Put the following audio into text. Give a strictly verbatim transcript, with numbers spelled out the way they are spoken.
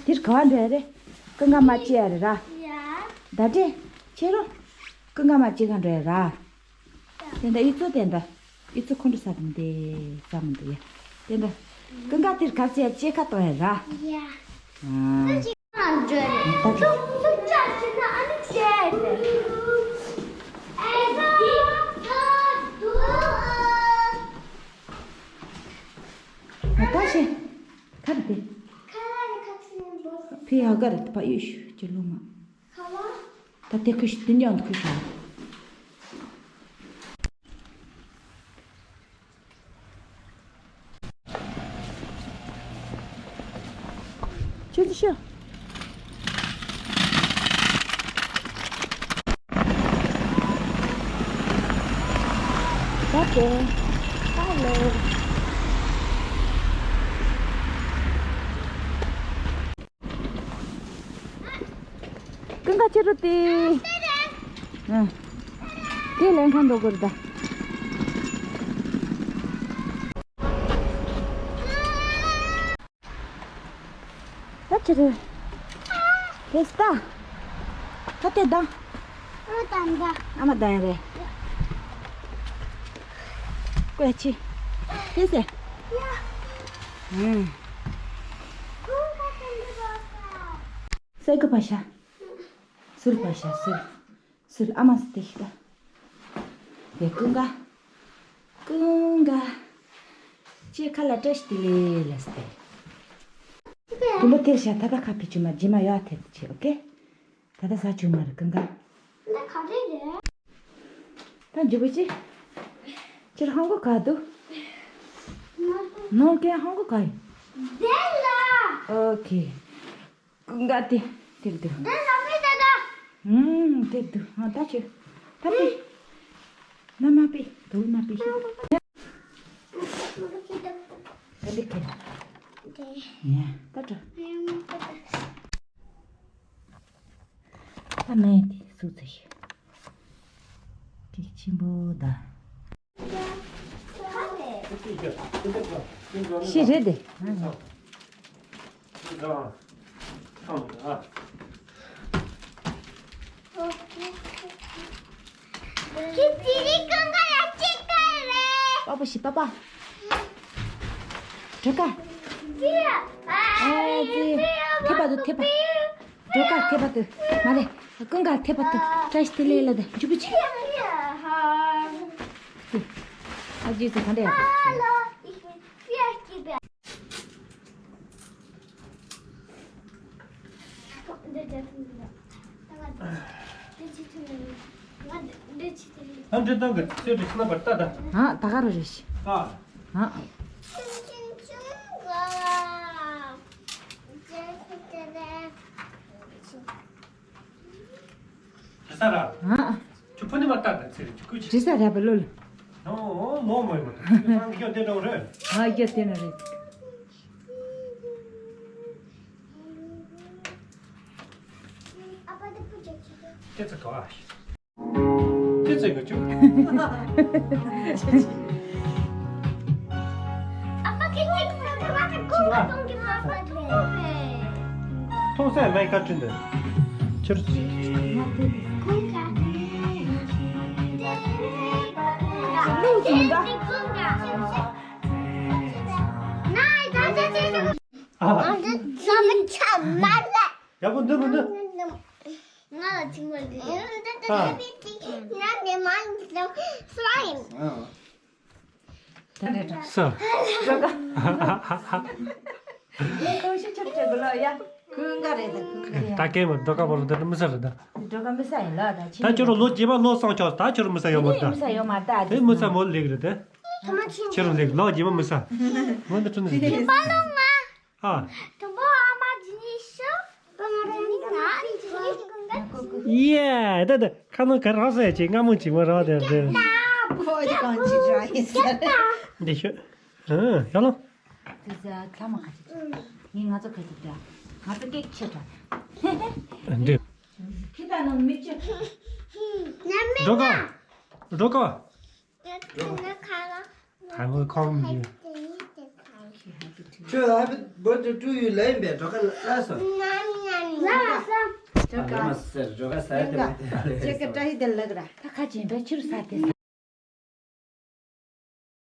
འདིར་ག་བ་འགྲོ་ཡ་རེད། ཀུན་དགའ་མ་སྐྱེ་ཡ་རེད་ར། ད་འདྲེ། ཁྱེད་རོ། ཀུན་དགའ་མ་སྐྱེ་ག་འགྲོ་ཡ་ར། དེ་འདྲ་ཨི་ཚོ་དེ་འདྲ། ཨི་ཚོ་ཁོང་ཁྲོ་ཟ་དང་དེ་ཟ་མི་འདུག་ཡ། དེ་འདྲ། ཀུན་དགའ་དེར་ག་ཚད་ཡ་སྐྱེ་ཁ་གཏོང་ཡ་ར། ད་ད་ཤེ། ཁ་རེ་དེ། ཕི་ཡ་ག་རེ་ཕ་ཡུ་ཤུ་ཅི་ལོ་མ། ད་དེ་ཁུ་ཤི་དེ་ཉང་དུ་ཁུ་ཤི། ཁྱོད་ཀྱི་ཤོག་ད་དེ། ཧ་ལོ། ཀུན་དགའ་ཁྱེད་རོ་དེ། ཨ། དེ་ལེན་མཁན་འགྲོ་དགོས་རེད་ད། ད་ཁྱེད་རོ། དེ་སྟ། ད་དེ་དང་། ཨ་དང་ད། ཨ་མ་དང་རེད། ཀོས་ཆི། དེ་སེ། ཡ། ཨུམ། སེ་གི་པ་ཤ། སུལ་པ་ཤ་སུལ། སུལ་ཨ་མ་སི་ཏེ་ཤི་ད། དེ་ཀུན་དགའ། ཀུན་དགའ། ཅེ་ཁ་ལ་བཀྲ་ཤིས་བདེ་ལེགས་ལ་སྟེ། དུམ་བུ་དེར་ཤ་ད་ད་ཁ་ཕི་ཆུ་མ་རྗེས་མ་ཡོད་ཐེབས་ཆེ་ཨོ་ཀེ། ད་ད་ཟ་ཆུ་མ་རེད་ཀུན་དགའ། འདི་ག་རེ་རེད། ད་འཇུ་བུ་ཅི། ཁྱེད་ཧང་གོ་ག་འདུག་ནོར་ཀན་ཧང་གོ་ག་ཡིན། དེ་ལ། ཨོ་ཁེ། ཀུན་དགའ་དེ། དེར་འདུག་དེ་ལ་མི་ད་ད། ཨུམ་དེར་འདུག་ཨ་ད་ཁྱོད། ད་པི། ན་མ་པི། དུ་ན་པི་ཤི། ད་འདི་ཁེ། དེ། ཡ་ད་འགྲོ། ད་མེད་དེ་སུ་ཚེ་ཤི། ཀི་ཆེན་པོ་ད། ཤི་རེད་དེ། ཁྱེད་ཙི་རི་ཀང་ཀ་ལ་ཅི་ཀ་རེད། པ་པ་ཤི་པ་པ། དྲོད་ཀ་ཨ་ཙི། ཐེབས་པ་དུ་ཐེབས་པ། དྲོད་ཀ་ཐེབས་པ་དུ། མ་རེད། ཀུན་དགའ་ཐེབས་པ་དུ། བཀྲ་ཤིས་བདེ་ལེགས་ལ་དུ་འཇུ་བུ་ཆེ། ཨ་ཙི་ཙི་ག་འདྲ་ཡ། ཨ་འདྲེ་བཏང་གི་ཚོད་འདྲེ་ཁྱི་ན་བར་ལྟ་ད། ཨ་ད་ག་རུ་རེ་ཤི། ཨ། ཨ། རེ་ས་ར། ཨ། ཁྱོད་ཕུ་ནི་མ་ལྟ་ད་ཚེ་རེ་ཁྱོད་ཀུ་ཅི། རེ་ས་ར་བ་ལོ་ལ། ཨོ་ཨོ་ལོ་མོ་ཡོད་མ་ད་ཁྱོད་ཚང་གི་ཡོད་དེ་འདྲ་རེད། ཨ་ཡོད་དེ་ན་རེད། ཁྱེད་ཚོ་ག་བ་ཤི། ཁྱེད་ཚོ་ག་ཅུ། ཐོང་སེ་མེ་ཀ་ཅུན་དེ། ཁྱེད། ཨ། ཡག་པོ་འདུག་མི་འདུག་ང་ལ་ཚིག་མ་འདུག་ཨ། ང་ནི་མ་འདུག་སི་ལའིམ། ས། ཁོང་ཤི་ཆོག་ཆོག་གི་ལོ་ཡ། ཀུན་དགའ་རེད་ད་ཀུན་དགའ་རེད། ད་སྐད་མ་འགྲོ་ཀ་བོར་འདི་མི་ས་རེད་ད། འགྲོ་ཀ་མི་ས་ཡིན་ལ་ད་ཕྱི། ད་ཁྱོད་རང་ལོ་རྗེས་མ་ལོ་སང་ཆོག་ད་ཁྱོད་རང་མི་ས་ཡོད་མ་ད། མི་ས་ཡོད་མ་ད། དེ་མི་ས་མོ་ལེགས་རེད་དེ། ཁྱོད་རང་ལེགས་ལོ་རྗེས་མ་མི་ས། ངོ་འདི་ཁྲུན་ནི་ལེགས། ཨ། དང་པོ་ཨ་མ་ཇི་ནི་ཤོ། ཡེ། ད་ད་ཁ་ནང་ག་རག་ཟེར་ཅིག་སྔ་མོ་ཅིག་མ་རག་དེ་རེད། འདི་ཤོད། ཨ་ཡ་ལོ། ང་ཚོ་ཁ་ཅིག་ད། ང་ཚོ་སྐད་ཆེ་དྲགས། འདི། ཁྱི་ད་ནང་མི་ཅི། འགྲོ་ག་འགྲོ་ག་ཁ་ཁོ་ཁོ་མི་ཡོད། ཁྱོད་happy birthday to you ལབ་ཡིན་པས། གྲོ་ཁ་ལ་སོ། ལ་ལ་སོ། ཨ་ལ་མ་ཟེར། གྲོ་ཁ་ཟ་ཡ་དེ་མ་དེ་ལ་ཁྱེད་ཀྱི་བཀྲ་ཤིས་བདེ་ལེགས་ར། ད་ཁ་ཅན་པས་ཕྱིར་ཟ་དེ།